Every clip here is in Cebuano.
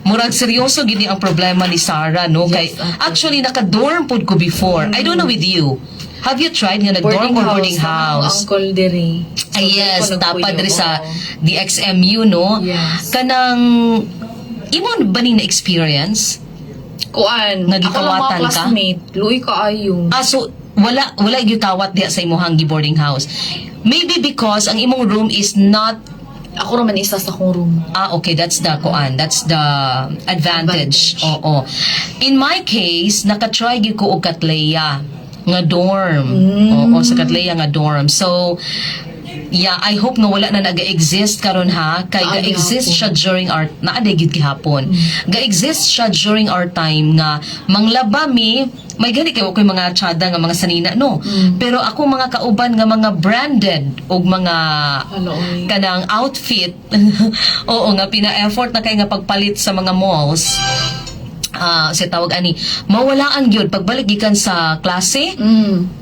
Murag seryoso gini ang problema ni Sarah, no? Kay Yes, ate. Actually naka-dorm pud ko before. I don't know with you. Have you tried nga nag-dorm or boarding house? Ang uncle diri. So, Ah, yes, diri ko dapat nagpuyo. diri sa Oo. DXMU, no? Yes. Kanang imo ba ning na-experience? Kuan, Nga ako lang mga gikawatan ka? Classmate, luoy kaayo. Ah, so wala gyud kawat diha sa imong boarding house. Maybe because ang imong room is not Ako raman isa sa akong room. Ah, okay, that's the kuan, that's the advantage. Advantage. Oo. In my case, naka-try gyud ko og Cattleya nga dorm. Oo, sa Cattleya nga dorm. So, yeah, I hope nga wala na nag-exist karon ha, kay Naa ga-exist gihapon. Siya during our naa gyud gihapon. Ga-exist siya during our time nga manglaba mi, may gani kay ko'y mga tsada nga mga sanina, no? Pero ako mga kauban nga mga branded og mga Ano, oy. Kanang outfit, oo, nga pina-effort na kay nga pagpalit sa mga malls, ah, sa tawag ani, mawalaan gyud pagbalik gikan sa klase,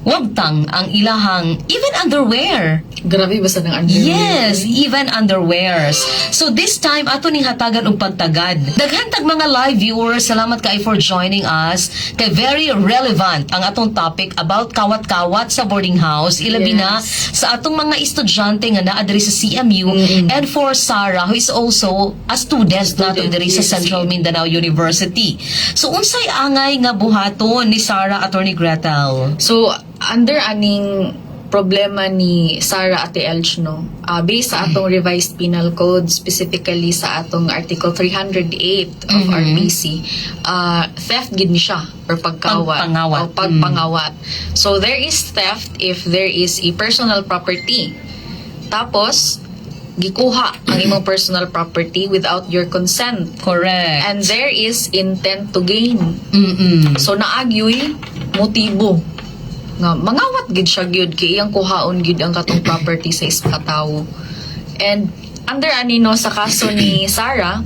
wagtang ang ilahang even underwear. Grabe basta ng underwear. Yes, even underwears. So this time ato ning hatagan og pagtagad. Daghan tag mga live viewers, salamat kay for joining us. Kay very relevant ang atong topic about kawat-kawat sa boarding house, ilabi na sa atong mga estudyante nga naa diri sa CMU and for Sarah, who is also a student nato diri sa Central Mindanao University. So unsay angay nga buhaton ni Sarah, Attorney Gretel? So, under aning problema ni Sarah, Ate Elch, no, based sa atong revised penal code, specifically sa atong Article 308 of RPC, theft gid ni siya or pagkawat. Pagpangawat. O pagpangawat. So, there is theft if there is a personal property. Tapos, gikuha ang imong personal property without your consent. Correct. And there is intent to gain. So naa gyoy motibo nga mangawat gid siya gyud kay iyang kuhaon gid ang katong property sa isa ka tawo. And under ani, no, sa kaso ni Sarah,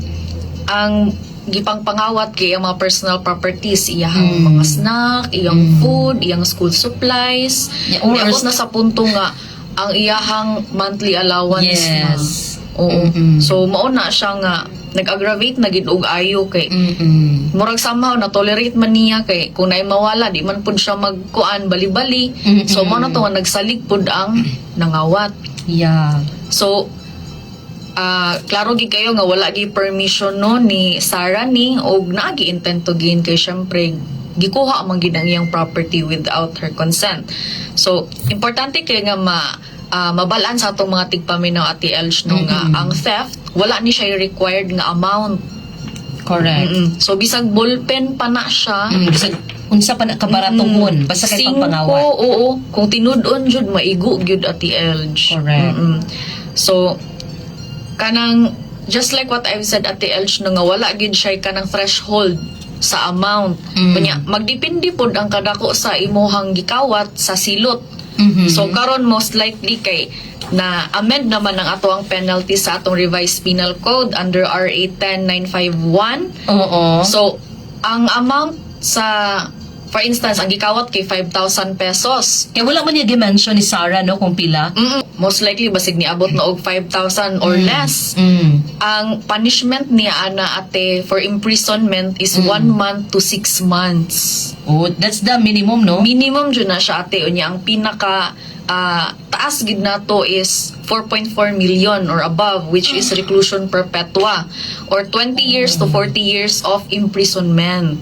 ang gipangpangawat kay ang mga personal properties, iyahang mga snack, iyang food, iyang school supplies. Yeah, or Niabot na sa punto nga ang iyahang monthly allowance na. Oo. So mao na siya nga nag-aggravate na gid og ayo kay murag somehow na tolerate man niya kay kung naay mawala, di man pud siya magkuan bali-bali. So mao na to nga nagsalig pud ang nangawat. So klaro gid kayo nga wala gi permission, no, ni Sarah ni og naa gi intent to gain kay syempre gikuha man gid ang iyang property without her consent. So importante kay nga mabalaan sa atong mga tigpaminaw, Ate Elch, no, nga ang theft, wala ni siya required nga amount. Correct. So bisag ballpen pa na siya. Bisag unsa pa na kabaratuhon, basta kay Singko, pagpangawat. Oo. Kung tinud-on jud, maigo gyud, Ate Elj. Correct. So kanang just like what I've said, Ate Elj, no, nga wala gyud siya kanang threshold sa amount. Kunya magdepende pod ang kadako sa imuhang gikawat sa silot. So karon most likely kay na amend naman ang ato ang penalty sa atong revised penal code under RA 10951. So, ang amount sa, for instance, ang gikawat kay 5,000 pesos. Kaya wala man niya gi-mention ni Sarah, no, kung pila. Most likely, basig niabot na og 5,000 or less. Ang punishment niya ana, ate, for imprisonment is 1 month to 6 months. Oh, that's the minimum, no? Minimum jud na siya, ate. Unya ang pinaka taas gid nato is 4.4 million or above, which is reclusion perpetua or 20 years to 40 years of imprisonment.